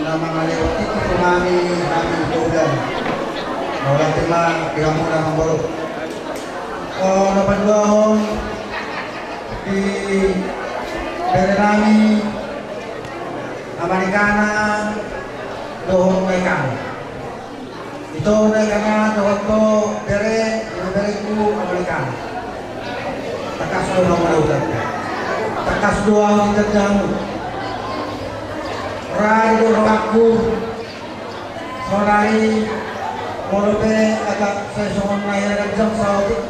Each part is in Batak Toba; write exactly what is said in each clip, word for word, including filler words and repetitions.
Na mangalehon tingki tu hami, hami tu udan. Mauliate ma di hamuna, amangboru. O, na paduahon di bere nami, ama ni kana dohot na i kana. Ito na i kana dohot ho bere, ibeberengku ama ni kana. Tangkas do hamu na hutanda. Tangkas do ahu di tanda hamu. Ra di do rohangku. Saonari molo pe agak sai songon na hira ganjang saotik.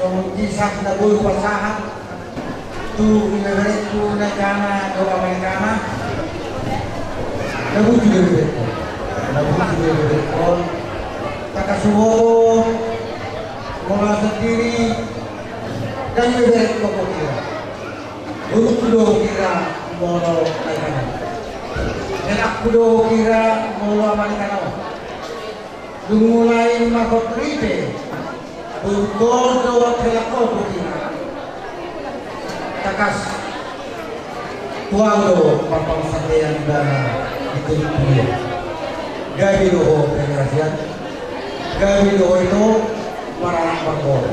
Songon kisah na boi hupasahat tu ibeberengku na i kana dohot ama ni kana. Na bujur do ibeberengku. Na bujur do ibeberengku. Tangkas huboto molo au sandiri, ndang ibeberengku do hukira. Unukku do hukira molo na i kana. Helangku do hukira molo ama ni kana on. Dung mulai marhot ripe, boru on dohot helangkon do hukira. Tangkas tu ahu do marpangunsandean ibana di tolu turia. Gabe do ho pengrasian, gabe do ho ito maranak marboru.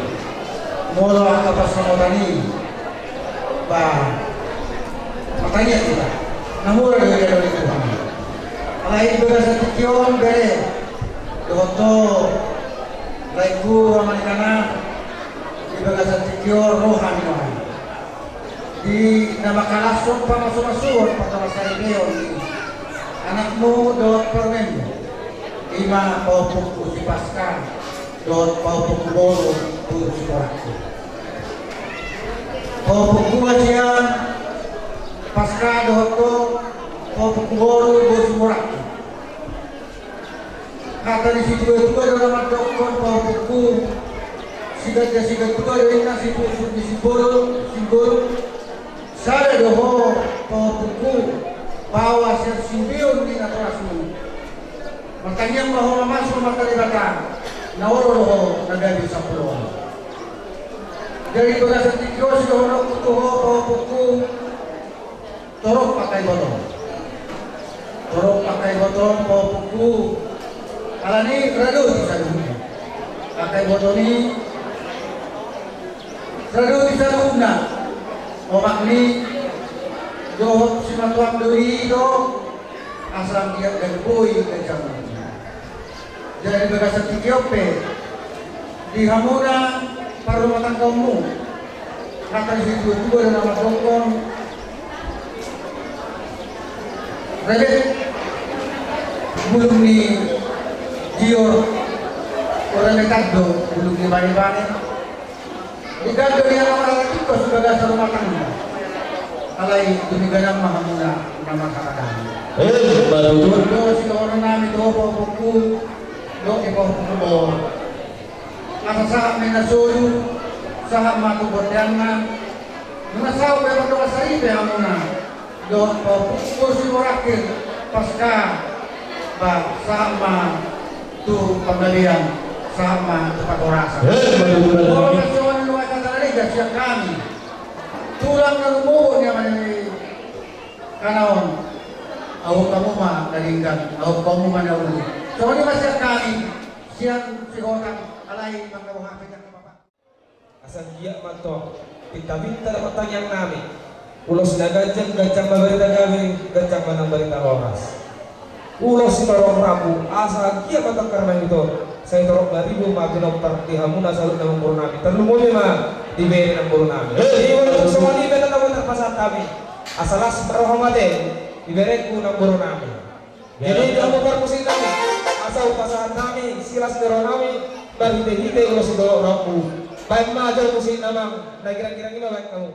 Molo angka pansamotan i, ba, martangiang hita. Na mura do didok Tuhan. Alai di bagasan tingki on bere dohot ho, laengku ama ni kana, di bagasan tingki on ro hami nuaeng di na mangkalashon pamasumasuon pardongansaripeon ni anakmu dohot parumaenmu. I ma pahompungku si Paska dohot pahompungku boru, boru Sitorus. Pahompungku hasian, Paska dohot ho, pahompungku boru, boru Sitorus. Hata ni situatua do na mandokkon, pahompungku, siganja sigatua do inna sipusu ni simbolo, simbolo. Sada do ho, pahompungku, baoa sian siubeon ni natorasmu. Martangiang ma ho, mamasu ma Amanta Debata, na olo do ho na gabe sampulu on. Jadi bagasan tingki on sidohononku tu ho, pahompungku, torop angka ibotom. Torop angka ibotom, pahompungku. Alani i ra do di saluhutna. Angka ibotom i ra do di saluhutna. Omak ni dohot simatuam do i do. Asa anggiat gabe boi ganjang. Jadi bagasan tingki on pe di hamuna parrumatanggaonmu, hata ni situatua do na mandokkon, rebet bulung ni jior, rebetan do bulung ni banebane. Di gandon ni anak-anak i pos bagasan rumah tangga. Alai demikian ma hamuna na marhahadangan. Eh, baru. Dohot sidohononnami tu ho, pahompungku, dohot di pahompungku boru. Asa sahat ma i na solu, sahat ma tu bonteanna. Nunga saut pe mardongan saripe hamuna. Dohot pahompungku boru Sitorus, Paska, ba, sahat ma tu panggabean, sahat ma tu parhorasan. Eh, betul, betul. Molo na songon i nunga hata na denggan sian hami, tulang na lumobi ni ama ni kana on, ahu hamu ma na denggan, ahu hamu ma na uli. Songon i ma sian hami, sian Sihotang, alai mangkaroha pe jangka papa. Asa anggiat ma antong pinta-pinta do partangiangnami. Ulos na ganjang, ganjang ma barita gabe, ganjang ma nang barita horas. Ulos sitorop rambu, asa anggiat ma antong karna i do, sai torop baribu ma pinompar di hamuna saluhut namborunami. Tarlumobi ma di bere namborunami. Hei, iba na songon i pe na boi tarpasahat hami. Asa las ma roha mate di berengku namborunami. Jadi, di hamu parmusiknami, asa hupasahat hami silas ni rohanami marhite-hite ulos sitorop rambu. Baen ma jo musik, amang, na girang-girang i ma baen hamu.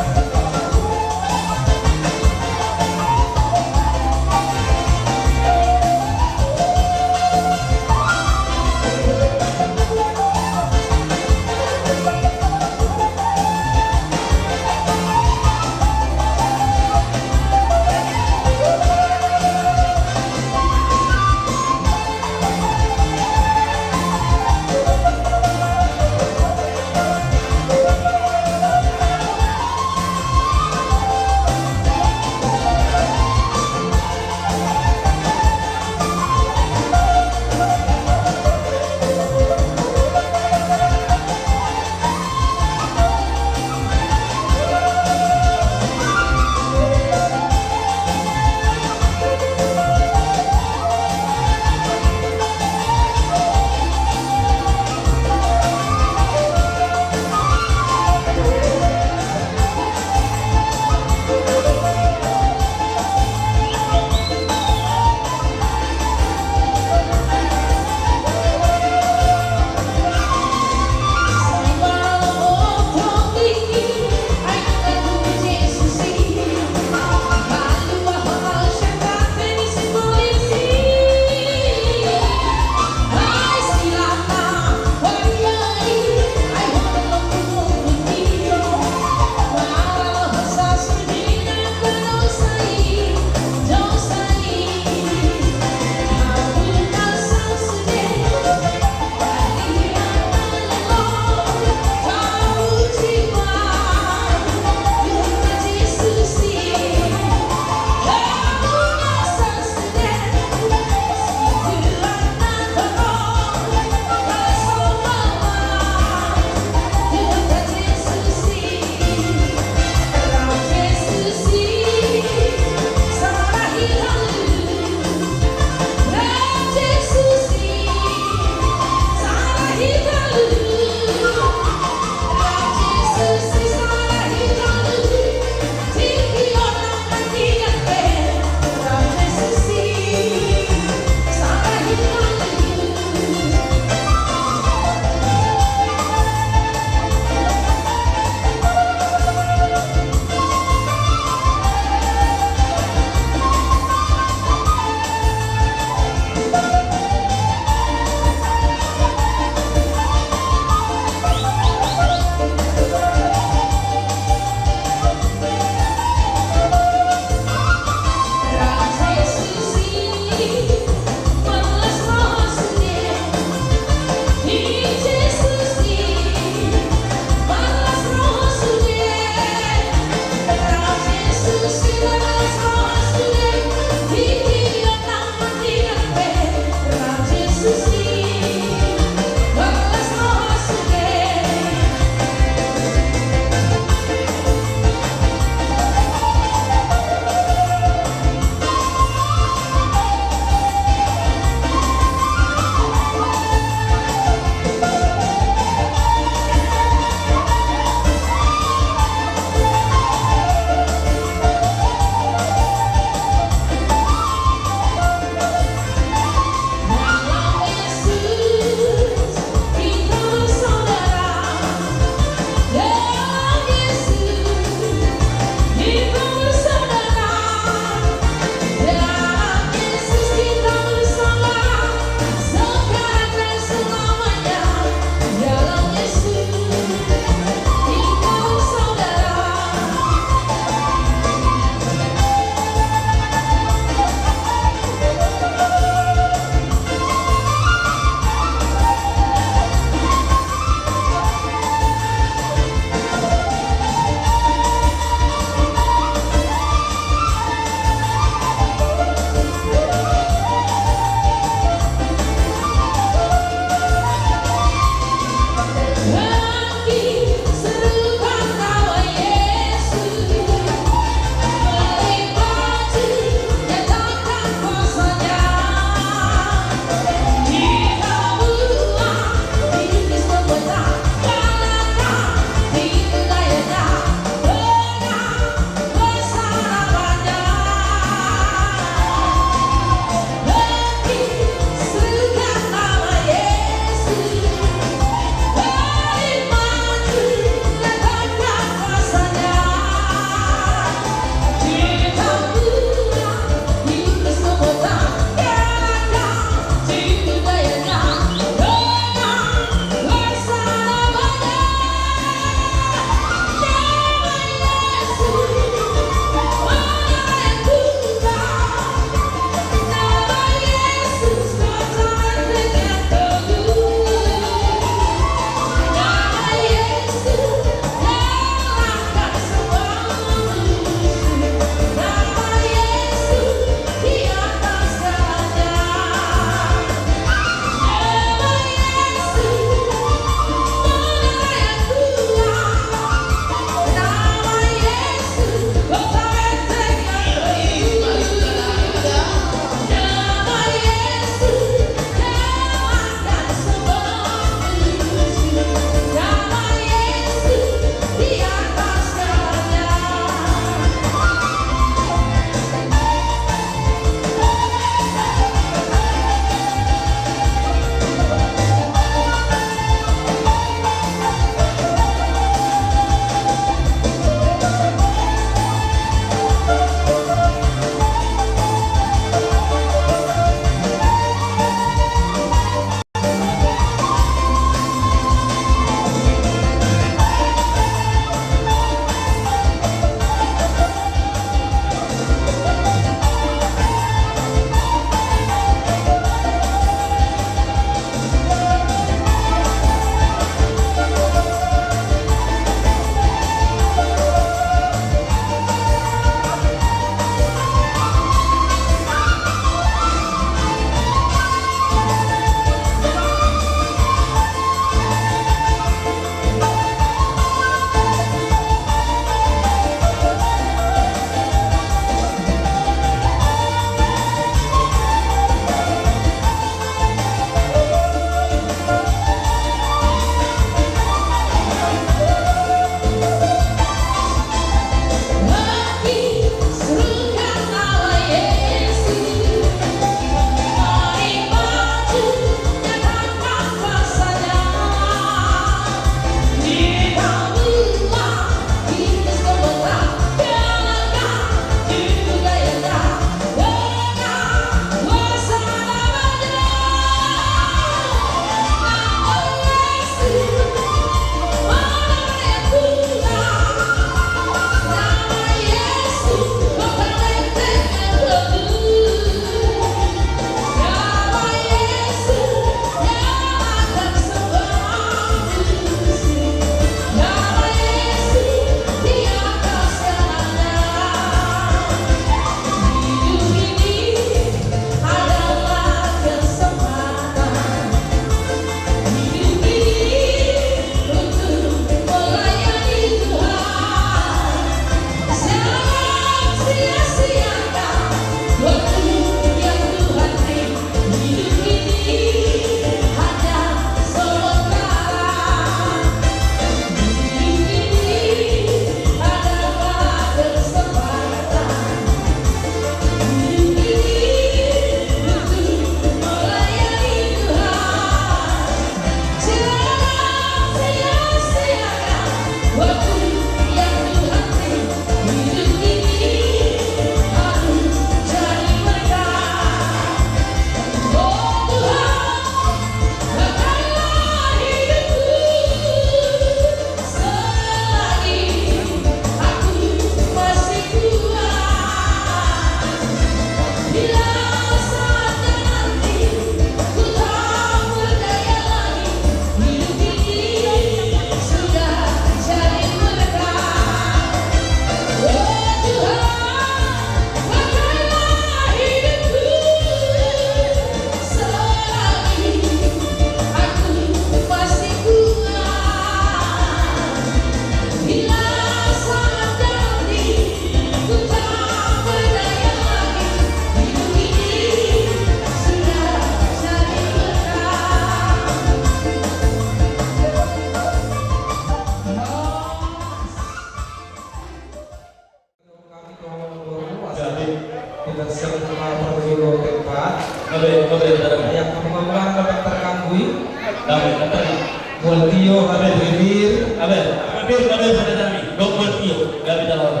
Bibir, abe, bibir, abe, pada kami, dokter Tio, gabe dalam.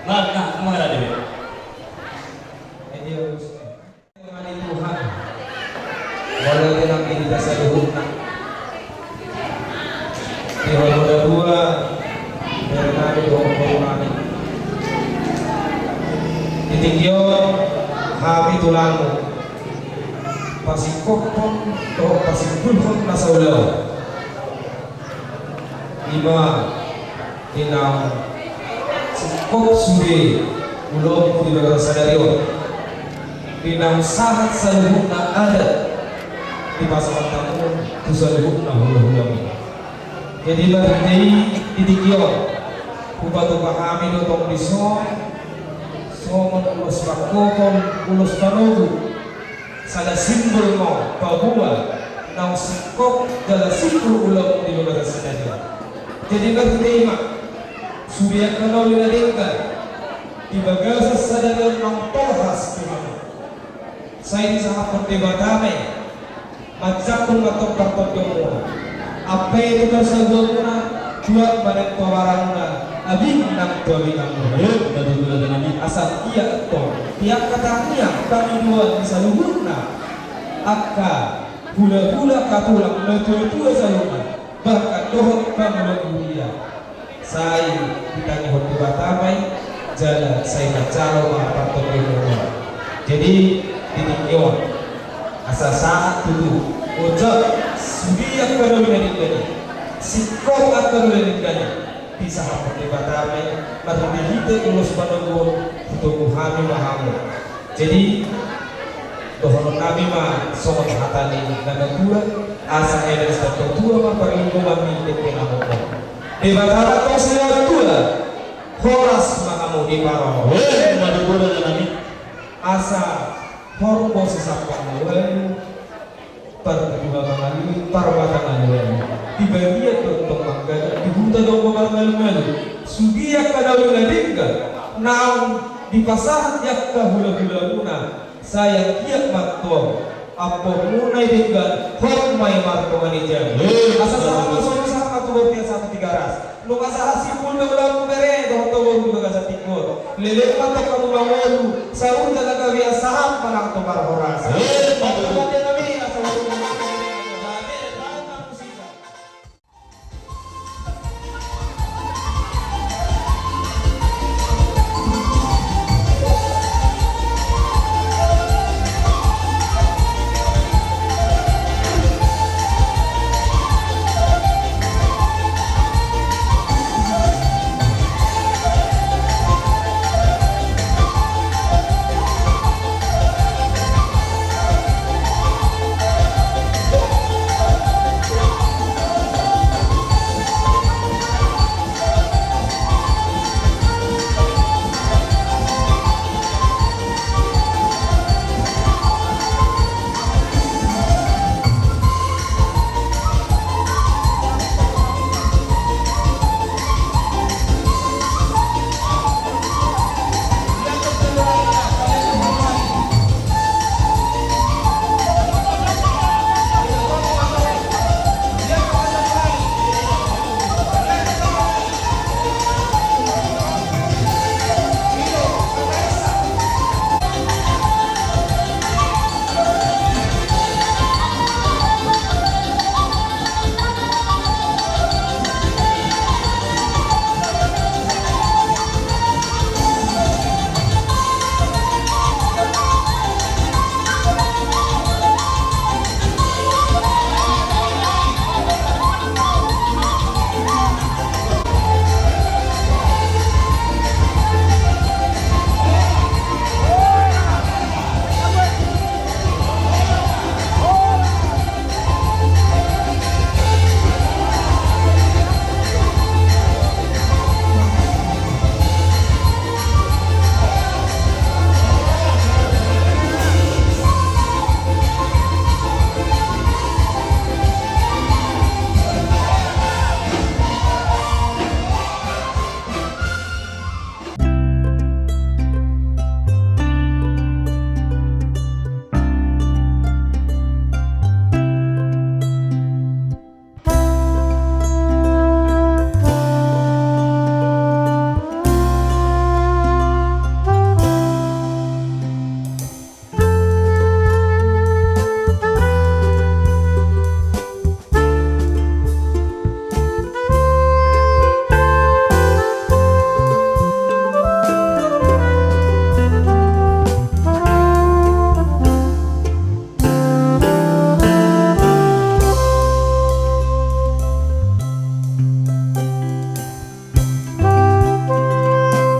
Nah, nah, kemana dia? Ini harus. Mani Tuhan. Mauliate nang di hita saluhutna. Di hita saluhutna. Di hita saluhutna. Di tingki on hami tulang. Pasingkophon, dohot pasimpulhon na saulaon. Ima di naung singkop sude ulaon di bagasan sadari on. Di naung sahat saluhutna adat dipasahat hamu tu saluhutna hulahulam i. Jadi marhite i di tingki on hupatupa hami do tong dison songon ulos pangkophon, ulos panogu. Sada simbol ma paboa naung singkop jala simpul ulaon di bagasan sadari on. Jadi marhite i ma sude angka na uli na denggan di bagasan sadari on naung tolhas tu hamu. Sai disahaphon Debata ma i manjangkon ma tong partondion muna. Ampe tu parsaguan muna, tuat ma nang tu abaran muna, abing nang tu abingan muna. Asa ia tong di angka tangiang pangidoan ni saluhutna angka hulahula, angka tulang, na tuatua saluhutna, bahkan dohot pangula huria. Sai ditangihon Debata ma i, jala sai manjalo ma partondion muna. Jadi di tingki on asa sahat tutu, ojak sude angka na uli na denggan i, singkop angka na uli na denggan i, disahaphon Debata ma i marhitehite ulos panogu on, hutogu hami ma hamu. Jadi dohonon nami ma songon hata ni natuatua, asa eda ni sitaotua ma parlinggoman ni tingki na mungkon. Debata ma tong sitaotua, horas ma hamu diparorot. Asa horbo sisampang na ualu, partua mangalualu, parmata mangalualu. Di bagian do tong manggagar, di huta do tong marmalumalu. Sude angka na uli na denggan naung dipasahat di angka hulahula muna, sai anggiat ma tong ampomu na i denggan, hot ma i martonga ni jabu. Asa sahat ma songon i, sahat ma tu bontean, sahat tu Tigaras. Nunga sahat simpul do ulaonmu bere dohot boru di bagasan tingki on. Leleng ma tong hamu mangolu, saur jala gabe, sahat ma nang tu parhorasan. Emma tutu.